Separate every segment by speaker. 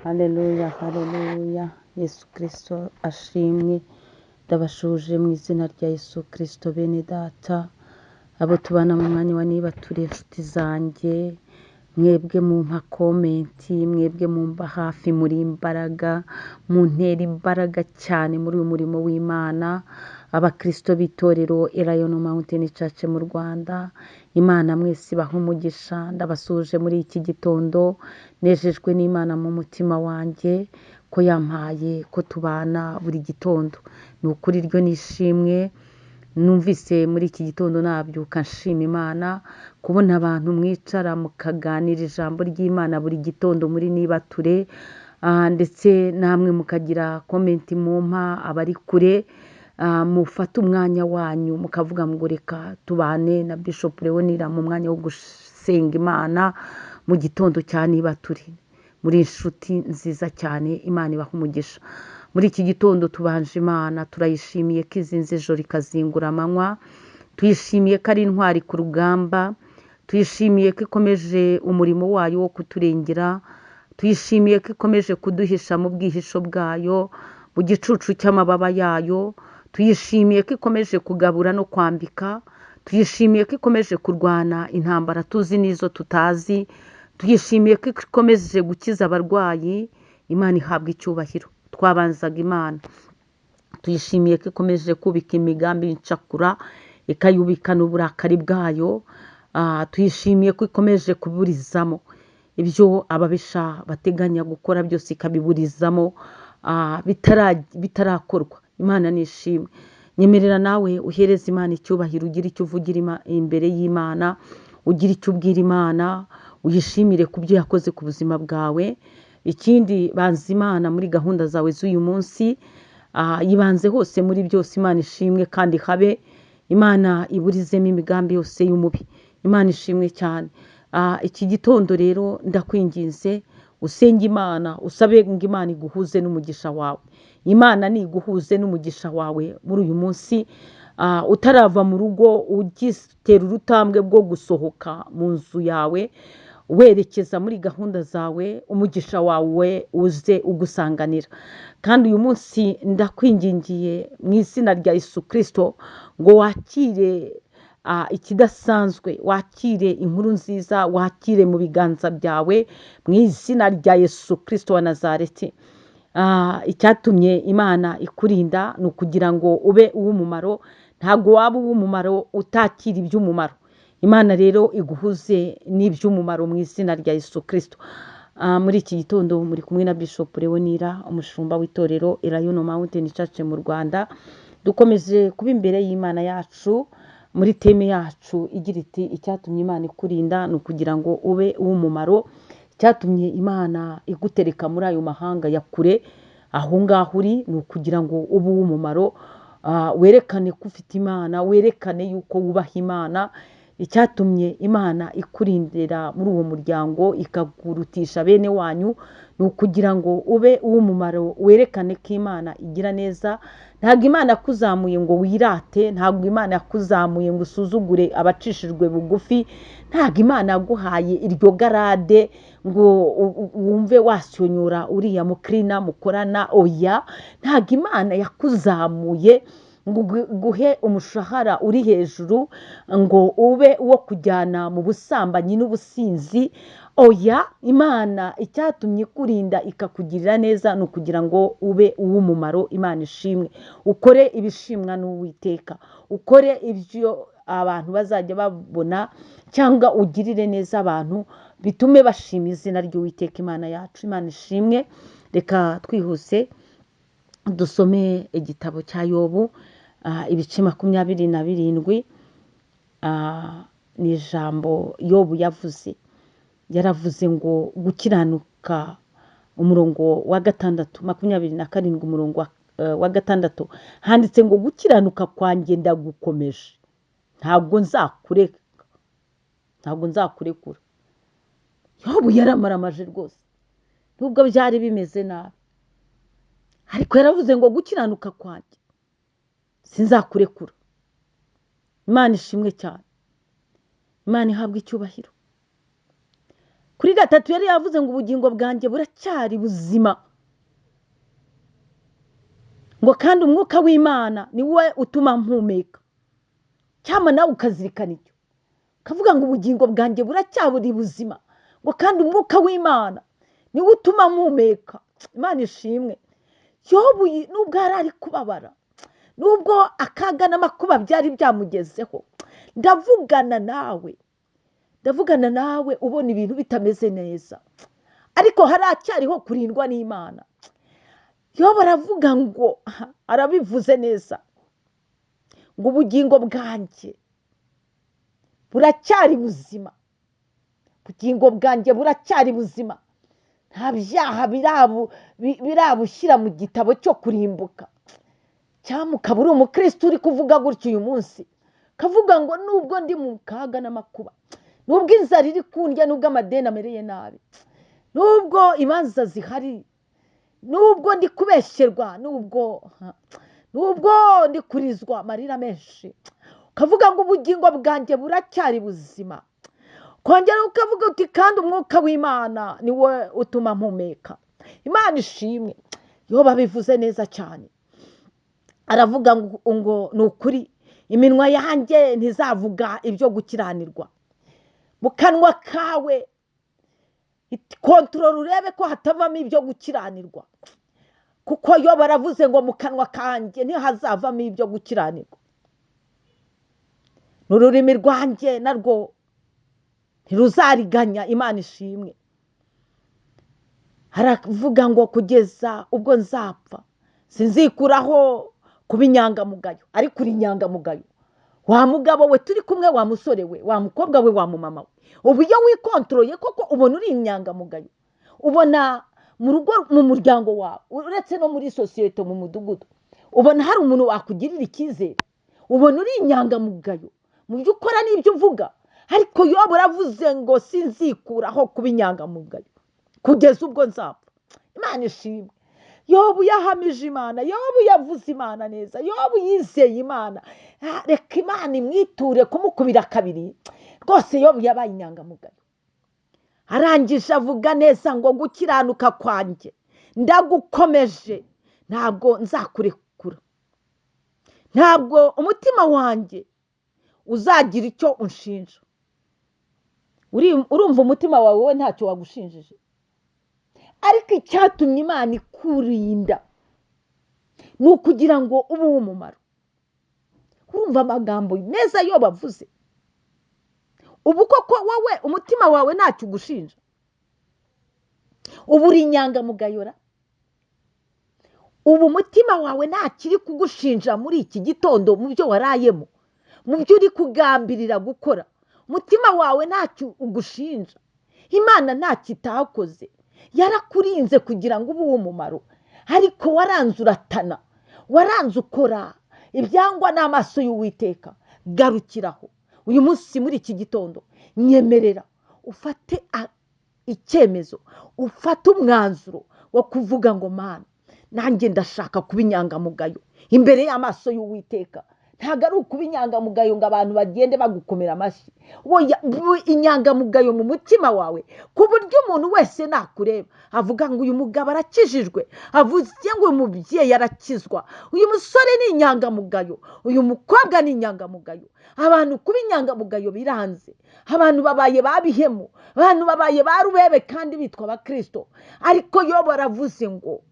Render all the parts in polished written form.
Speaker 1: Haleluya, haleluya, Yesu Kristo ashimwe. Ndabashuje mu izina rya Yesu Kristo bene data, abo tubana mu mwanya wa niba turi inshuti zanjye, mwebwe mumpa comment, mwebwe mumba hafi muri imbaraga, muntera imbaraga cyane muri uyu murimo w'Imana, abakristo b'itorero Elayono Mountain Church mu Rwanda, Imana mwese ibahe umugisha. Ndabasuhuje muri iki gitondo, nejejwe n'Imana mu mutima wanjye ko yampaye ko tubana buri gitondo. Ni ukuri ryo nishimwe, numvise muri iki gitondo nabyuka nshima Imana, kubona abantu mwicara mukaganira ijambo ry'Imana buri gitondo muri nibature, ndetse namwe mukagira comment mumpa abari kure, mufate umwanya wanyu mukavuga ngo reka tubane na Bishop Leonira mu mwanya wo gusenga Imana mu gitondo cya nibature. Muri inshuti nziza cyane, Imana ibaha umugisha. Muri iki gitondo tubanje Imana, turayishimiye ko izinze ijoro ikazingura amanywa, tuyishimiye ko ari intwari ku rugamba, tuyishimiye ko ikomeje umurimo wayo wo kuturengera, tuyishimiye ko ikomeje kuduhisha mu bwihisho bwayo, mu gicucu cy'amababa yayo, tuyishimiye ko ikomeje kugabura no kwambika, tuyishimiye ko ikomeje kurwana intambara tuzi n'izo tutazi, tuyishimiye ko ikomeje gukiza abarwayi. Imana ihabwa icyubahiro. Twabanzaga Imana, tuyishimiye ko ikomeje kubika imigambi y'incakura, ikayubikana uburakari bwayo. Tuyishimiye ko ikomeje kuburizamo ibyo ababisha bateganya gukora byose, ikabiburizamo bitarakorwa. Imana nishimwe. Nyemerera nawe uhereze Imana icyubahiro, ugire icyo uvugira imbere y'Imana, ugire icyo ubwira Imana, uyishimire ku byo yakoze ku buzima bwawe. Ikindi, banza Imana muri gahunda zawe z'uyu munsi, yibanze hose muri byose. Imana ishimwe kandi habe, Imana iburizemo imigambi yose y'umubi. Imana ishimwe cyane. Iki gitondo rero ndakwinginze usenge Imana, usabe ngo Imana iguhuze n'umugisha wawe. Imana niguhuze n'umugisha wawe muri uyu munsi, utarava mu rugo, ugitera urutambwe rwo gusohoka mu nzu yawe werekeza muri gahunda zawe, umugisha wawe uze ugusanganira. Kandi uyu munsi ndakwingingiye mu izina rya Yesu Kristo ngo wakire ikidasanzwe, wakire inkuru nziza, wakire mu biganza byawe mu izina rya Yesu Kristo wa Nazareti. Icyatumye Imana ikurinda ni ukugira ngo ube uw'umumaro. Ntabwo waba uw'umumaro utakira iby'umumaro. Imana rero iguhuze n'iby'umumaro mu izina rya Yesu Kristo. Muri iki gitondo muri kumwe na Bishop Leonira, umushumba w'itorero Elayono Mountain Church mu Rwanda. Dukomeje kuba imbere y'Imana yacu muri theme yacu igira iti icyatumye Imana ikurinda ni ukugira ngo ube uw'umumaro. Icyatumye Imana igutereka muri ayo mahanga ya kure aho ngaho uri ni ukugira ngo ube uw'umumaro, werekane ko ufite Imana, werekane yuko wubaha Imana. Icyatumye Imana ikurindira muri uwo muryango ikakurutisha bene wanyu ni ukugira ngo ube uw'umumaro, werekane ko Imana igira neza. Ntabwo Imana yakuzamuye ngo wirate, ntabwo Imana yakuzamuye ngo usuzugure abacishijwe bugufi, ntabwo Imana yaguhaye iryo garade ngo wumve wasyonyora uriya mukirina mukorana, oya. Ntabwo Imana yakuzamuye ngo guhe umushahara uri hejuru ngo ube uwo kujyana mu busambanyi n'ubusinzi, oya. Imana icyatumye ikurinda ikakugirira neza ni ukugira ngo ube uw'umumaro. Imana ishimwe. Ukore ibishimwa n'Uwiteka, ukore ibyo abantu bazajya babona, cyangwa ugirire neza abantu bitume bashima izina ry'Uwiteka Imana yacu. Imana ishimwe. Reka twihuse dusome igitabo cya Yobu, ibice 27. Ni ijambo Yobu yavuze. Yaravuze ngo gukiranuka, umurongo wa 6, 27 umurongo wa 6, handitse ngo gukiranuka kwanjye ndagukomeje, ntabwo nzakureka, ntabwo nzakurekura. Yobu yaramaramaje rwose, nubwo byari bimeze nabi, ariko yaravuze ngo gukiranuka kwanjye sinzakurekura. Imana ishimwe cyane, Imana ihabwe icyubahiro. Kuri gatatu yari yavuze ngo ubugingo bwanjye buracyari buzima, ngo kandi umwuka w'Imana ni we utuma mpumeka. Cyangwa nawe ukazirikana icyo, ukavuga ngo ubugingo bwanjye buracyari buzima, ngo kandi umwuka w'Imana ni we utuma mpumeka. Imana ishimwe. Yobu nubwo yari ari kubabara, nubwo akaga n'amakuba byari byamugezeho, ndavugana nawe, ndavugana nawe ubona ibintu bitameze neza, ariko haracyariho kurindwa n'Imana. Yobu aravuga ngo, arabivuze neza, ngo ubugingo bwanjye buracyari buzima, ubugingo bwanjye buracyari buzima, nta byaha birabushyira mu gitabo cyo kurimbuka. Cyangwa ukaba uri umukristo uri kuvuga gutyo uyu munsi, ukavuga ngo nubwo ndi mu kaga n'amakuba, nubwo inzara iri kundya, nubwo amadeni amereye nabi, nubwo imanza zihari, nubwo ndi kubeshyerwa, nubwo ndi kurizwa amarira menshi, ukavuga ngo ubugingo bwanjye buracyari buzima. Kongera ukavuga uti kandi umwuka w'Imana ni we utuma mpumeka. Imana ishimwe. Yobu abivuze neza cyane, aravuga ngo ni ukuri iminwa yanjye ntizavuga ibyo gukiranirwa, mu kanwa kawe kontorora urebe ko hatavamo ibyo gukiranirwa, kuko yo baravuze ngo mu kanwa kanjye ntihazavamo ibyo gukiranirwa, n'ururimi rwanjye narwo ntiruzariganya. Imana ishimwe. Haravuga ngo kugeza ubwo nzapfa sinzikuraho kuba inyangamugayo. Ariko uri inyangamugayo wa mugabo we turi kumwe, wa musore we, wa mukobwa we, wa mumama we. Ubu iyo wikontoroye koko ubona uri inyangamugayo, ubona mu rugo, mu muryango wawe, uretse no muri sosiyete, mu mudugudu, ubona hari umuntu wakugirira icyizere, ubona uri inyangamugayo mu byo ukora n'ibyo uvuga. Ariko Yobu uravuze ngo sinzikuraho kuba inyangamugayo kugeza ubwo nzapfa. Imana ishimwe. Yobu yahamije Imana, Yobu yavuze Imana neza, Yobu yizeye Imana. Reka Imana imwiture kumukubira kabiri. Rwose Yobu yabaye inyangamugayo. Arangije avuga neza ngo gukiranuka kwanjye ndagukomeje, ntabwo nzakurekura, ntabwo umutima wanjye uzagira icyo unshinja. Urumva umutima wawe we ntacyo wagushinjije, ariko icyatumye Imana ikurinda ni ukugira ngo ube uw'umumaro. Urumva amagambo meza yo bavuze. Ubu koko wowe umutima wawe ntacyo ugushinja, ubu uri inyangamugayora, ubu umutima wawe ntakiri kugushinja muri iki gitondo mu byo warayemo, mu byo uri kugambirira gukora, umutima wawe ntacyo ugushinja. Imana ntacyo itakoze, yarakurinze kugira ngo ube uw'umumaro, ariko waranze uratana, waranze ukora ibyangwa n'amaso y'Uwiteka. Garukiraho uyu munsi muri iki gitondo, nyemerera ufate icyemezo, ufate umwanzuro wo kuvuga ngo Mana, nanjye ndashaka kuba inyangamugayo imbere y'amaso y'Uwiteka. Ntabwo ari ukuba inyangamugayo ngo abantu bagende bagukomera amashyi, inyangamugayo mu mutima wawe, ku buryo umuntu wese nakureba avuga ngo uyu mugabo arakijijwe, avuze ngo uyu mubyeyi arakizwa, uyu musore ni inyangamugayo, uyu mukobwa ni inyangamugayo. Abantu kuba inyangamugayo biranze, abantu babaye babihemu, abantu babaye ba rubebe kandi bitwa abakristo. Ariko Yobu aravuze ngo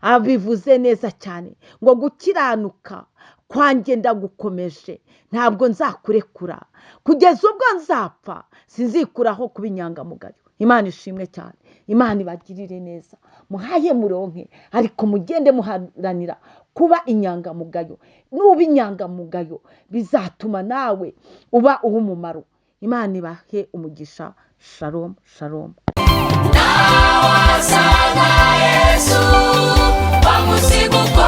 Speaker 1: abivuze neza cyane ngo gukiranuka kwanjye ndagukomeje, ntabwo nzakurekura kugeza ubwo nzapfa, sinzikuraho kuba inyangamugayo. Imana ishimwe cyane. Imana ibagirire neza, muhaye muronke, ariko mugende muharanira kuba inyangamugayo. Nuba inyangamugayo bizatuma nawe uba uw'umumaro. Imana ibahe umugisha. Shalom, shalom.
Speaker 2: Nawasanga Yesu, bamusiga uko